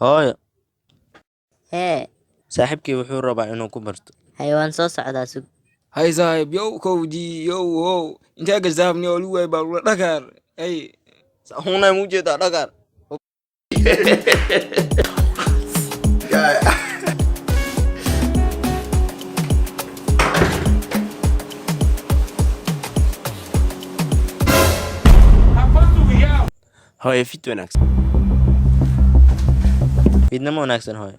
Hooyo. Hee. Saaxiibkii wuxuu rabaa inuu ku barto. Haye, waan soo socdaa, sug. Hay saaxiib, yow kowdii, yow wow, intee gashaabni oo lagu waay baa dhagaar ay. Hunay mu jeedaa dhagaar. Hooyo, fit wanaagsan. Fiidnimo wanaagsan, hooyo.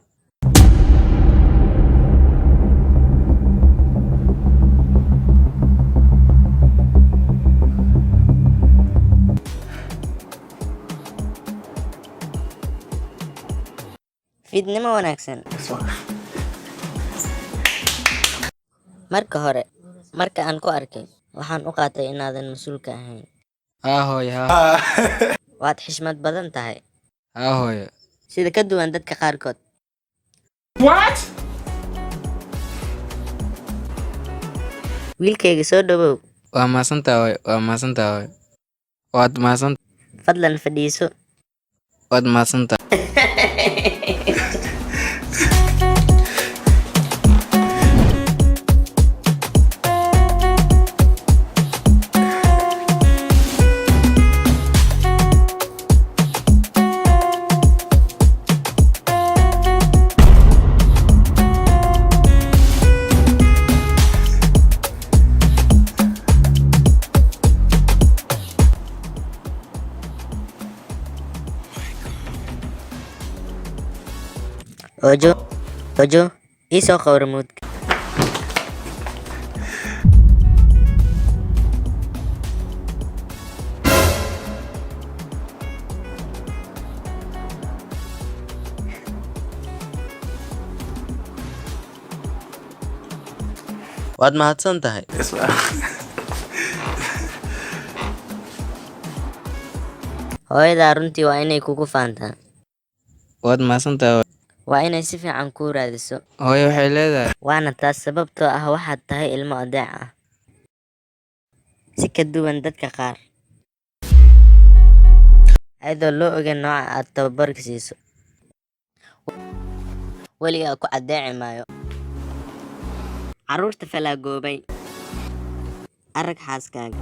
Fiidnimo wanaagsan. Marka hore, marka aan ku arkay, waxaan u qaatay inaadan mas'uulka ahayn. Haa hooyo, haa. Waad xishmad badan tahay. Haa hooyo. Sida ka duwan dadka qaarkood. What? Wiilkayga, soo dhawow. Waa mahadsantaa hooyo, waa mahadsantaa hooyo, waad mahadsan. Fadlan fadhiiso. Waad mahadsantaa. Ojo, Ojo, ii soo qabo remote. Waad mahadsan tahay. Hooyadaa runtii waa inay kugu faantaa. Waad mahadsantaa hooyo. Waa inay si fiican kuu raadiso. Hooyo waxay leedahay. Waana taas sababtoo ah waxaad tahay ilmo adeec ah. Si ka duwan dadka qaar. Ayadoo loo ogeyn nooca aad tababarka siiso. Weligaa ku adeeci maayo. Carruurta falaagoobay. Arag xaaskaaga.